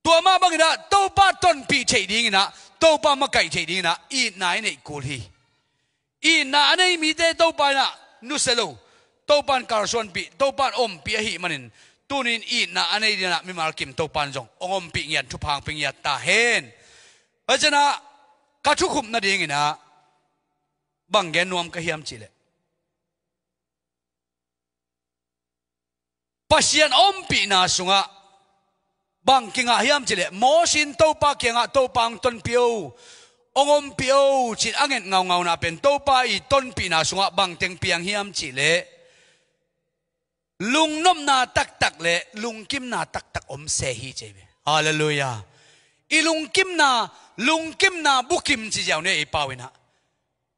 Tua mah banginah Topa tonpih theih dinginah, Topa makaih theih dinginah itna i neih kul hi. Itna a nei mite Topa inah nusia lo. Topa in kalsuanpih, Topa in ompih ahih manin, tunin itna a nei dinginah mimal kim Topa in zong hong ompih ngiat, thupha hong pia ngiat ta hen. Tua cianah ka thukhupna dinginah bang gen nuam ka hiam cihleh, Pasian ompihna sungah bang kingah hiam cihleh, Moses in Topa kiangah, Topa hong tonpih o, hong ompih o, ci-in a nget ngaungauna pen Topa i tonpihna sungah bang teng piang hiam cihleh, lungnopna taktak le lungkimna taktak om se hi ci ahi ve. Halleluiah. I lungkimna, lungkimna bukim ci ziau ni ei pau inah,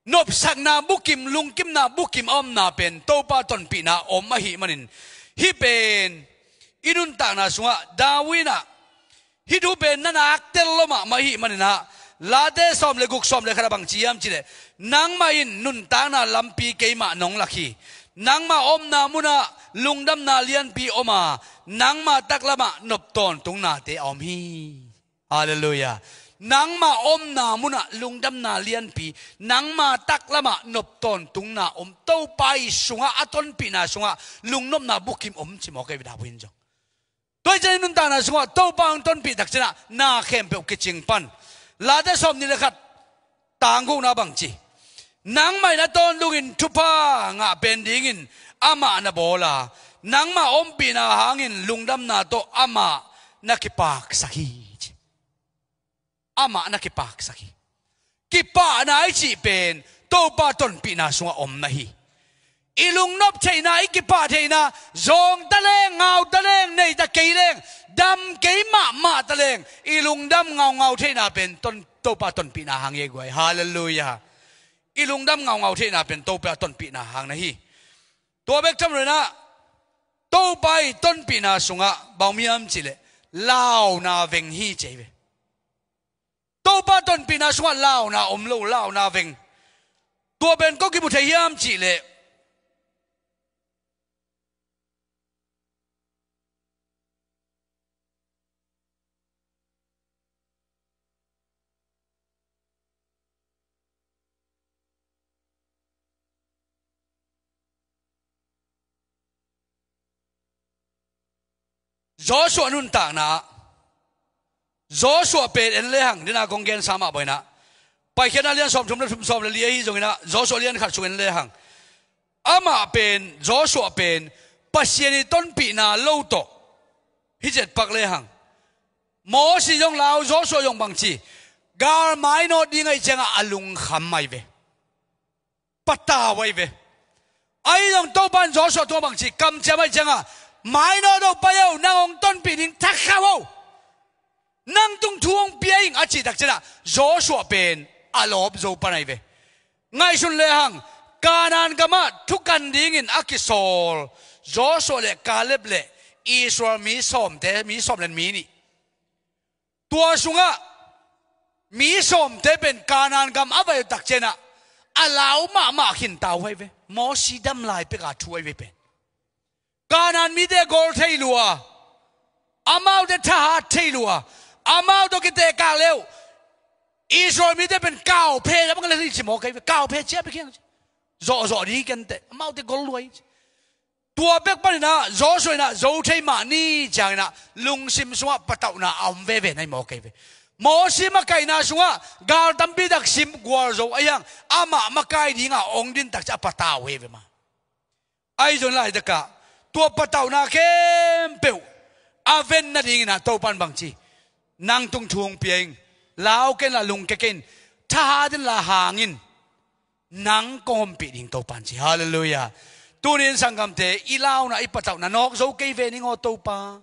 nopsakna bukim, lungkimna bukim a omna pen Topa tonpihna om ahih manin, hih pen i nuntakna sungah David inah hih thu pen na nak tel lo mahmah ahih maninah, Late sawm le guk, sawm le khat ah bang ci hiam cihleh, nangmah in nuntakna lampi keimah nong lak hi. Nangmah omna munah lungdamna lianpi om a, nangmah taklamah nop tawntung nate a om hi. Halleluiah. Nangmah omna munah lungdamna lianpi, nangmah taklamah nop tawntungna om, Topa i sungah, a tonpihna sungah lungnopna bukim om ci mawk ahi ve David in zong. Tua hi cian i nuntakna sungah Topa hong tonpih tak cianah na khempeuh kicing pan. Late sawmnih le khat, tang gukna bang ci, nangmah in a tawn dungin thupha ngah pen dingin amah na bawl a, nangmah ompihna hangin lungdamna tawh amah na kipaksak hi ci. Amah na kipaksak hi. Kipahna i cih pen Topa tonpihna sungah om na hi. I lungnop theihna, i kipah theihna, zawng taleng, ngau taleng, nei ta kei leng, dam kei mahmah taleng, i lungdam ngaungau theihna pen ton, Topa tonpihna hang hi ei guai. Halleluiah. I lungdam ngaungau theihna pen Topa tonpihna hang na hi. Tua bek tham lo inah Topa i tonpihna sungah bang om hiam cihleh, launa veng hi ci ahi ve. Topa tonpihna sungah launa om lo, launa veng. Tua pen kua kimu thei hiam cihleh, Joshua nuntakna ah, Joshua pen en lehang, dena kong gensa mah bang inah, Paikhiatna lian sawmthum le thum, sawm le li ahi zonginah, Joshua lian khat sung en lehang, amah pen, Joshua pen Pasian i tonpihna lo tawh Hih ciat pak lehang Mosi zong lau, Joshua zong bangci, gal mainawt ding ahih ciangah a lungkham ahi ve. Patau ahi ve. Ahi zong Topa in Joshua tungah bangci, kamciam ahih ciangah, mainawt o, pai o, nang hong tonpih ding, thakhauh o, nang tung thu hong pia ing, a cih takciangah Joshua pen a lawp zo pan ahi ve. Ngaihsun lehang, Kanaan gamah thukan dingin a kisawl Joshua le Kaleb le Israel mi sawmte, mi sawm le mi nih. Tua sungah mi sawmte pen Kanaan gam a vai uh takciangah a lau mahmah khin ta uh ahi ve. Mosi dam lai peka thu ahi ve pen. Kanaan mite gol thei lua, amaute thahat thei lua, amau tawh kitekak le uh Israel mite pen kauphe a bang le hi ci mawk ahi ve. Kauphe ciah bek hi hang ci. Zawhzawh ding hi kei inteh, amaute gol lua hi ci. Tua bek paninah Joshua inah zo thei mah ni cianginah lungsim sungah patauhna a om veve na hi mawk ahi ve. Mosi makaihna sungah gal tampi tak sim gualzo ahi hang, amah makai dingah ong din takciah a patau hi ve mah. Ahi zong laitakah tua patauhna khempeuh a ven nadinginah Topa in bangci, nang tung thu hong pia ing, lau ken la, lungke ken, thahat in la, hang in, nang kong ompih ding Topa in ci. Halleluiah. Tuni in sanggamte, i launa, i patauhna nawk zo kei ve ning aw Topa.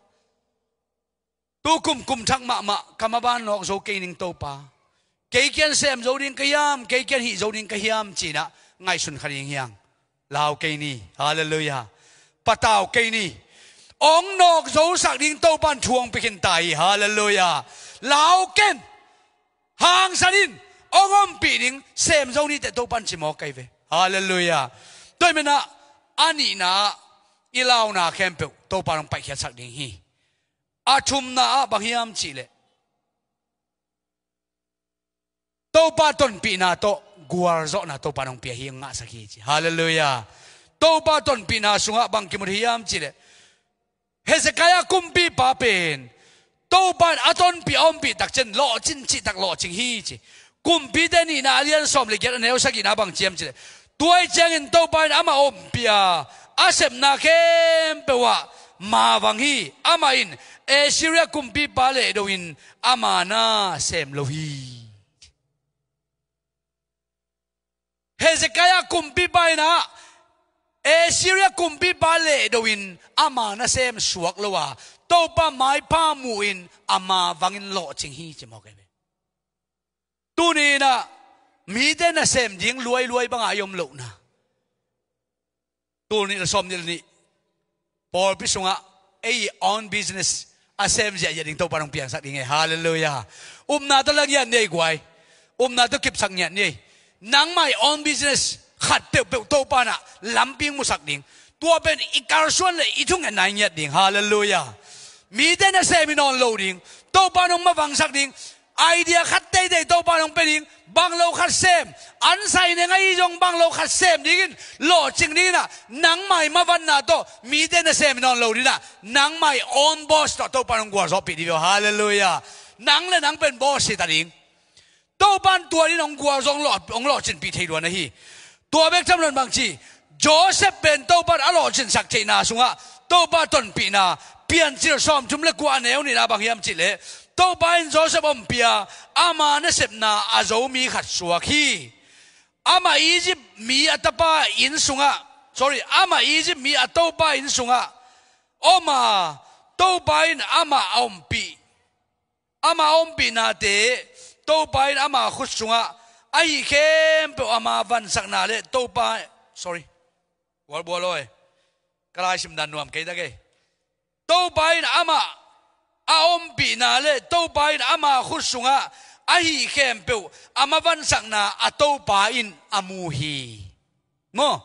Tu kum kum thak mahmah ka maban nawk zo kei ning Topa. Kei kiang sem zo ding ka hiam, kei kiang hih zo ding ka hiam cinah ngaihsun kha ding hi hang. Lau kei ni. Halleluiah. Patau kei ni. Ong nawk zosak ding Topa in thu hong pia khin ta hi. Halleluiah. Lau ken. Hangsan in, ong ompih ding, sem zo ni teh Topa in ci mawk ahi ve. Halleluiah. Tua hi menah a nihna ah i launa khempeuh Topa in ong paihkhiatsak ding hi. A thumna ah bang hiam cihleh, Topa tonpihna tawh gualzawhna Topa in ong pia hi, ong ngahsak hi ci. Halleluiah. Topa tonpihna sungah bang kimu hiam cihleh, Hezekiah kumpipa pen Topa in a tonpih a ompih takciang lawhcin cihtak lawhcing hi ci. Kumpite nihna a lian sawm le giat a neu sagihna bang ci hiam cihleh, tua ahih ciangin Topa in amah ompih a, a sepna khempeuh ah mavang hi. Amah in Assyria kumpipa lehdo in ama na sem lo hi. Hezekiah kumpipa inah Assyria kumpipa lehdo in ama nasem suak lo a, Topa maipha mu-in ama vangin lawhcing hi ci mawk ahi ve. Tuni inah mite nasem ding luailuai bangah i om lohna. Tul nih le sawm nih le nih pawlpi sungah ei own business a sem ziahziah ding Topa in hong piangsak ding ei. Halleluiah. Upna tawh la ngiat ni ei guai. Upna tawh kipsak ngiat ni ei. Nangmah i own business khat peuhpeuh Topa inah lampi hong musak ding. Tua pen i kalsuan le i thungetna i ngiat ding. Halleluiah. Mite nasem hi nawn lo ding. Topa in hong mavangsak ding. Idea khat teitei Topa in hong pia ding, bang lo khat sem, an sai neng ahi zong bang lo khat sem dingin, lawhcing dinginah, nangmah i mavanna tawh mite nasem hi nawn lo dinah, nangmah i own boss tawh Topa in hong gualzawhpih ding hi. Halleluiah. Nang le nang pen boss hi ta ding. Topa in tua din hong gualzawh, hong lawh, hong lawhcinpih thei lua na hi. Tua bek tham loin bangci, Joseph pen Topa in a lawhcinsak theihna sungah Topa tonpihna, Piancil sawmthum le kua a neu nihna bang hiam cihleh, Topa in Joseph ompih a, ama nasepna a zo mi khat suak hi. Amah Egypt mi a tapa inn sungah, sorry, amah Egypt mi a topa inn sungah om a, Topa in amah a ompih, ama ompihnate, Topa in ama khut sungah a hih khempeuh ama vansakna le Topa, sorry, bualbual aw, ka laisim dan nuam kei ta kei. Topa in amah a ompihna le Topa in ama khut sungah a hih khempeuh ama vansakna a Topa in a mu hi. Maw?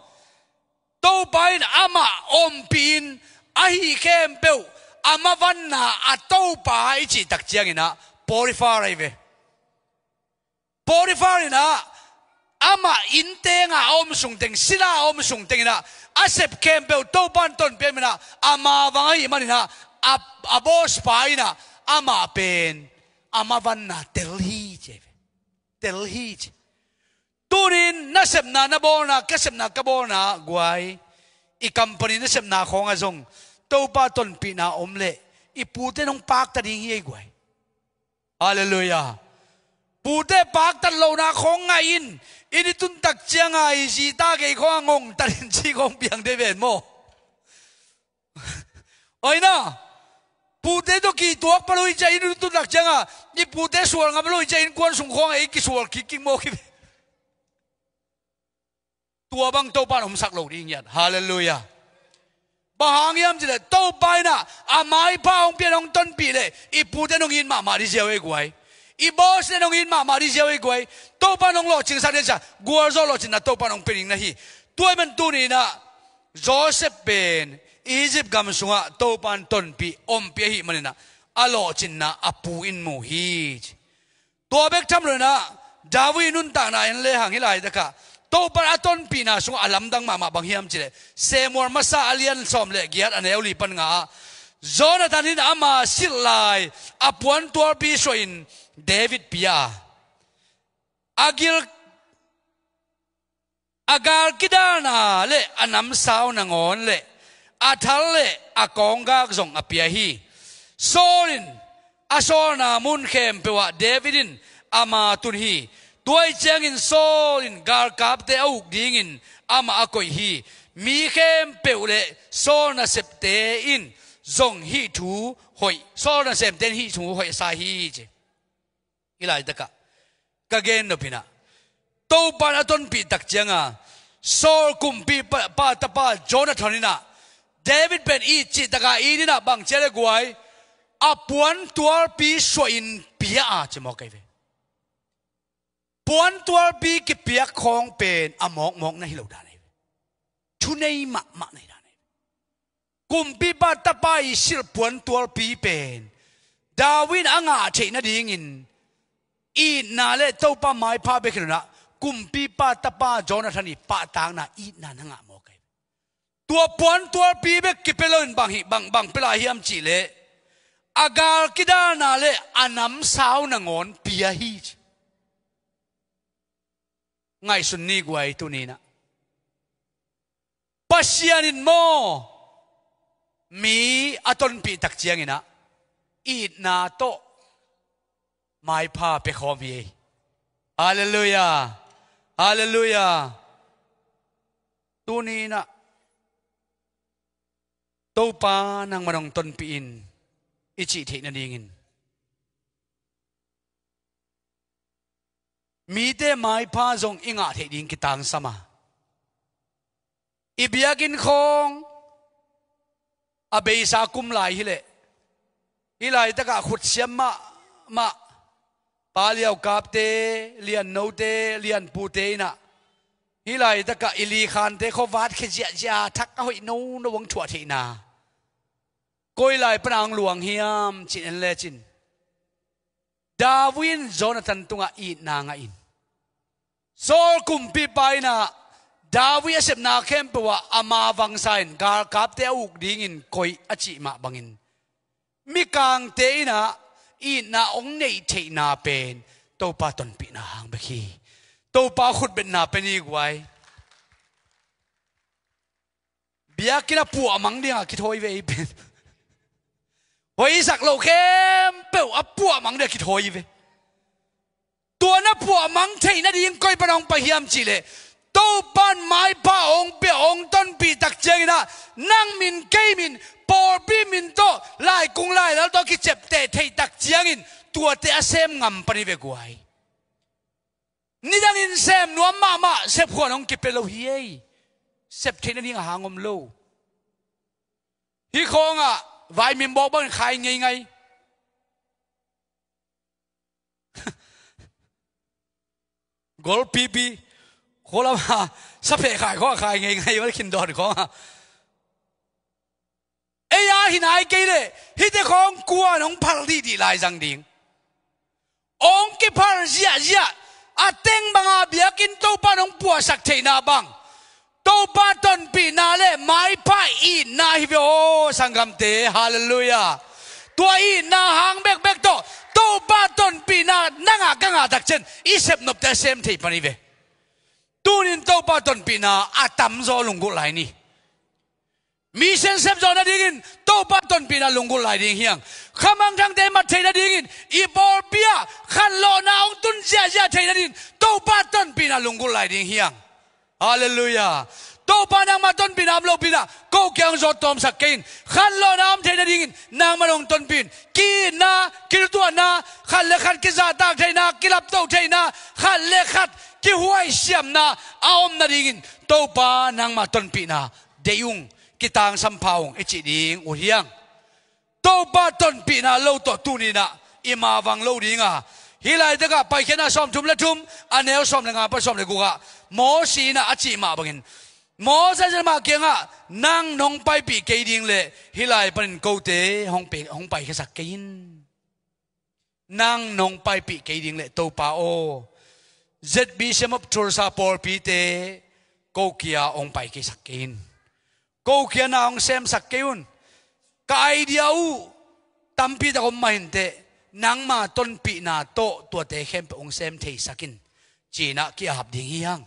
Topa in amah ompih in a hih khempeuh a mavanna a topa i cih tak cianginah Potifar ahi ve. Potifar inah amah inn tengah a om sungteng, sila a om sungteng inah a sep khempeuh Topa in tonpih a, inah a mavang ahih maninah a, a boss pa inah amah pen a mavanna tel hi ci ahi ve. Tel hi ci. Tunin nasepna na bawlna, ka sepna ka bawlna guai, i company nasepna khawngah zong Topa tonpihna om leh I pute nong pakta ding hi ei guai. Halleluiah. Pute paktat lohna khawng ngah in, i ni tuntak cianga i zita gei khawng a ngongtat in ci khawng piang dei ven maw? Oina, pute tawh kituak pa lo i ciah i ni tuntak cianga i pute sual ngam lo i ciah innkuan sung khawng a ei kisual kikik maw ki. Tua bang Topa in omsak lo ding hiat. Halleluiah. Bang hang hiam cileh Topa inah a maipha hong pian hong tonpih leh i pute nong it mahmah di ziau ei guai. I boss le nong it mahmah di ziau ei guai. Topa nong lawhcingsak ding cia gualzawh lawhcinna Topa nong pia ding na hi. Tua ahih man tuni inah Joseph pen Egypt gam sungah Topa in tonpih ompih ahih maninah a lawhcinna a pu in mu hi. Tua bek tham lo inah David nuntakna en lehang hih laitakah Topa a tonpihna sungah a lamdang mahmah bang hiam cileh Samuel masa a lian sawm le giat a neu li pan nga ah Jonathan in ama silh lai a puantualpi suahin David pia a, a gil a gal kidalna le a namsau nangawn le a thal le a kawnggak zong a pia hi. Saul in a sawlna mun khempeuh ah David in ama tun hi. Tua ahih ciangin Saul in galkapte a uk dingin amah a koih hi. Mi khempeuh le sawl nasepte in zong hih thu hoih, sawl nasepte in hih thu hoih a sa hi ci. Hih laitakah ka gen nop inah Topa in a tonpih tak cianga Saul kumpipa tapa Jonathan inah David pen it cih takah it inah bang cia le guai a puantualpi suahin pia a ci mawk ahi ve. Puantualpi kipiak khawng pen a mawkmawk na hi lo dan ahi ve. Thunei mahmah na hi dan ahi ve. Kumpipa tapa i silh puantualpi pen David in a ngah theih nadingin itna le Topa maipha bek hi lo inah kumpipa tapa Jonathan i pahtakna itna na ngah mawk ahi. Tua puantualpi bek kipia loin bang hi, bang, bang pia lai hiam cihleh a gal kidalna le a namsau nangawn pia hi ci. Ngaihsun ni guai tuni inah Pasian in maw mi a tonpih tak cianginah itna tawh maipha pia khawm hi ei. Halleluiah. Halleluiah. Tuni inah Topa nangmah nong tonpih in i cih theih nadingin mite maipha zong i ngah theih ding kitangsam a, i biakinn khawng a beisa kum lai hileh hih laitakah khutsiam mahmah pa liaukapte, liannote, lianpute inah hih laitakah i likhante khuavat khia ziahziah thak a hoih nono hong thuah theihna koi lai pana hong luang hiam cin en lecin David in Jonathan tungah itna ngah in Saul kumpipa inah David a sepna khempeuh ah ama vangsa in galkapte a uk dingin koih a cih mah bangin mikangte inah itna hong neih theihna pen Topa tonpihna hang bek hi. Topa khutbetna pe ni guai. Biakinn a puahmang dingah kithawi ve ei pen. Hoihsak loh khempeuh a puahmang dingah kithawi ve. Tua na puahmang theih nading koi pana hong pai hiam cihleh Topa in maipha hong pia hong tonpih tak cianginah nang min kei min pawlpi min tawh laikung lailal tawh kiciapteh theih tak ciangin tuate a sem ngam pan hi ve guai. Nidangin sem nuam mahmah sepkhuan hong kipia lo hi ei. Sep theih nading a hang om lo. Hih khawngah vaimim bawk bangin khai ngeingai. Golpipi khualama sapheh khai khawngah khai ngeingai val khin dawn khawngah. Ei a hi nai kei leh hihte khawng kuan hong phal dihdih lai zang ding. Hong kiphal ziahziah a teng banga biakinn Topa in hong puahsak theihna bang Topa tonpihna le maipha itna hi ve aw sanggamte. Halleluiah. Tua itna hang bekbek tawh Topa tonpihna nangah ka ngah tak cian i sepnopte a sem thei pan hi ve. Tunin Topa tonpihna a tamzaw lunggulh lai ni. Mission sep zawh nadingin Topa tonpihna lunggulh lai ding hi hang. Khamangthangte mat theih nadingin, i pawlpi ah khanlawhna hong tun ziahziah theih nadingin Topa tonpihna lunggulh lai ding hi hang. Halleluiah. Topa nangmah tonpihna om lopi-in ah ko kiang zawt tawmsak kei in. Khanlawhna om theih nadingin nangmah hong tonpih in. Ki-itna, kiltuahna, khat le khat kizahtak theihna, kilaptoh theihna, khat le khat kihuaisiamna a om nadingin Topa nangmah tonpihna deih ung, kitangsam pha ung i cih ding uh hi hang. Topa tonpihna lo tawh tuni-in ah i mavang lo ding a, hih laitakah Paikhiatna sawmthum le thum, a neu sawm le nga pan sawm le guk ah Mosi in ah a cih mah bangin, Moses in amah kiangah, nang nong paipih kei ding leh hih lai panin kote hong pe-, hong paikhiasak kei in. Nang nong paipih kei ding leh Topa aw, Z B C M of Tulsa pawlpite ko kia hong paikhiasak kei in. Ko kia na hong semsak kei un. Ka idea uh tampi tak om mah inteh, nangma tonpihna tawh tuate khempeuh hong sem theisak in, ci-in ah ki-ap ding hi hang.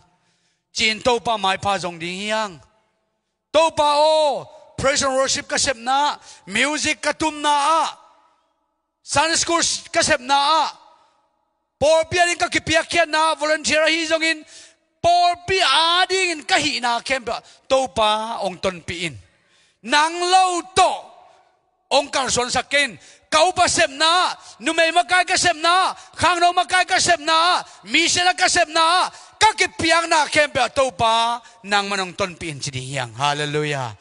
Ci-in Topa maipha zong ding hi hang. Topa aw, praise and worship ka sepna ah, music ka tumna ah, Sunday school ka sepna ah, pawlpi ading ka kipiakkhiatna ah volunteer ahi zongin, pawlpi adingin ka hihna khempeuh ah Topa hong tonpih in. Nang lo tawh hong kalsuansak kei in. Ka upa sepna ah, numei makai ka sepna ah, khangno makai ka sepna ah, mission ah ka sepna ah, ka kipiakna khempeuh ah Topa nangman hong tonpih in, ci ding hi hang. Halleluiah.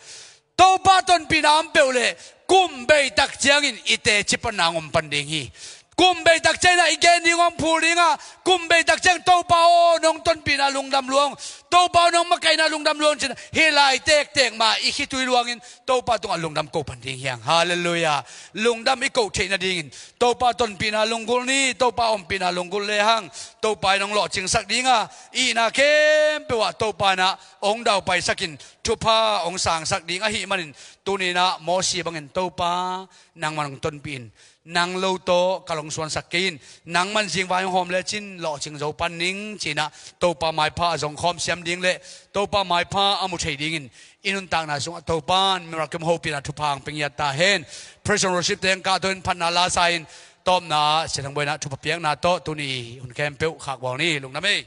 Topa tonpihna om peuh leh kum bei tak ciangin i teci panna hong om pan ding hi. Kum bei tak ciangin ah i gen ding hong phul ding a, kum bei tak ciang Topa aw, nong tonpihna lungdam lua ung, Topa aw, nong makaihna lungdam lua ung, ci-in ah hih lai tektek mah i khitui luangin Topa tungah lungdam ko pan ding hi hang. Halleluiah. Lungdam i koh theih nadingin Topa tonpihna lunggulh ni, Topa ompihna lunggulh lehang Topa in hong lawhcingsak ding a, i hihna khempeuh ah Topa in ah hong daupaisak in, thupha hong sangsak ding ahih manin, tuni-in ah Mosi bangin Topa nangman hong tonpih in. Nang lo tawh kalsuansak kei in. Nangman zingvai hong hawm lecin lawhcing zo pan ning, ci-in ah Topa maipha a zong khawm siam ding leh Topa maipha a mu thei dingin i nuntakna sungah Topa in miracle hopihna thupha hong pia ngiat ta hen. Praise and worship te hong kahto in phatna la sa in, tawpna ah siathang buaina thupha piakna tawh tuni hun khempeuh khakbuang ni. Lungdam ei.